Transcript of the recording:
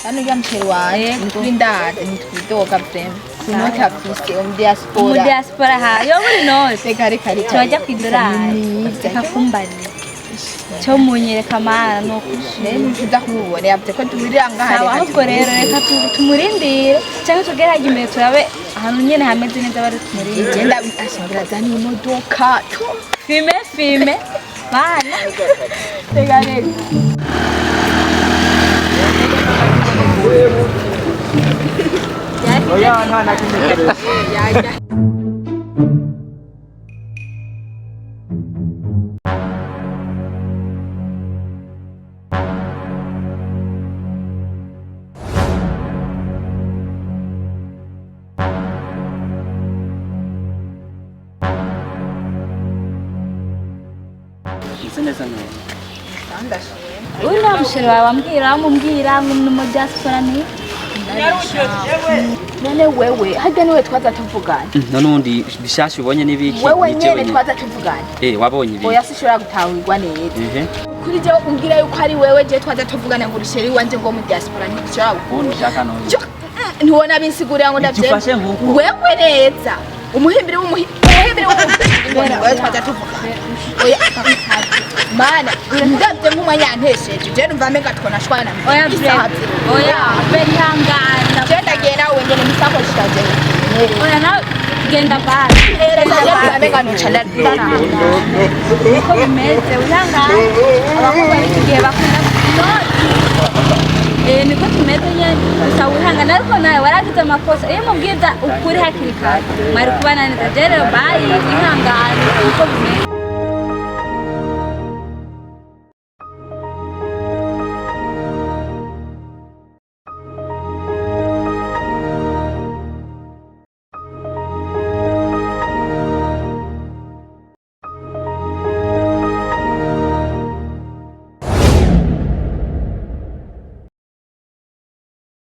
Hano ujya muceri wanje. Yego. Nitwi ndazi ntitwidoga vraiment. Inoti afise mu diaspora. Mu diaspora ha yo muri noti. Reka reka reka. Tubajya kwidorari. Ni mwiza. Reka kumbarira cyo munyereka mana no Rero ntuza kumubona, yavuze ko duhurira ngaha. Sawa. Reka Ahubwo rero reka tumurindire cyangwa tugere hajya imbere turabe ahantu nyene hameze neza bari tumurindire. Genda ashingira zani imodoka. Fime fime bana. Reka reka. Oya, nta na kimwe. Yajya. Meze neza none. Uyu nta muceri wawe wambwira, wamubwira ngo ni mu diaspora ni None wewe harya niwe twaza tuvugana? None ubundi bishasha ubonye n'ibiki? Wewe Ni jewe nyene twaza tuvugana. Eh, wabonye ibiki? Oya, sishobora gutahurwa neza. Ehe. Kuri jewe umbwira yuko ari wewe je twaza tuvugana ngo urisheri wanje ngo mu diaspora ntishobora. Ubundi ushaka none. Ntiwona binsigurira ngo ndavyemera. Ivyo ufashe nk'uko. Wewe neza umuhimbiri umuhimbiri w'umuhimbiri wewe twaza tuvugana. Oya mana, ndavye nk'umwanya yantesheje, je numva amenga twonashwana. Oya. Isaha. Oya be, ihangana. Je ndagiye nawe nyene misakoshi yaje. Oya nawe genda basi. Ereza, je numva amenga noca ndana. Niko bimeze, wihangane. Abakobwa b'iki gihe bakunda inoti. Eh, niko tumeze nyene gusa, wihangane. Ariko nawe waragize amakosa. Iyo mubwiza ukuri hakiri kare mwari kubana neza. Je rero bayi, wihangane, niko bimeze.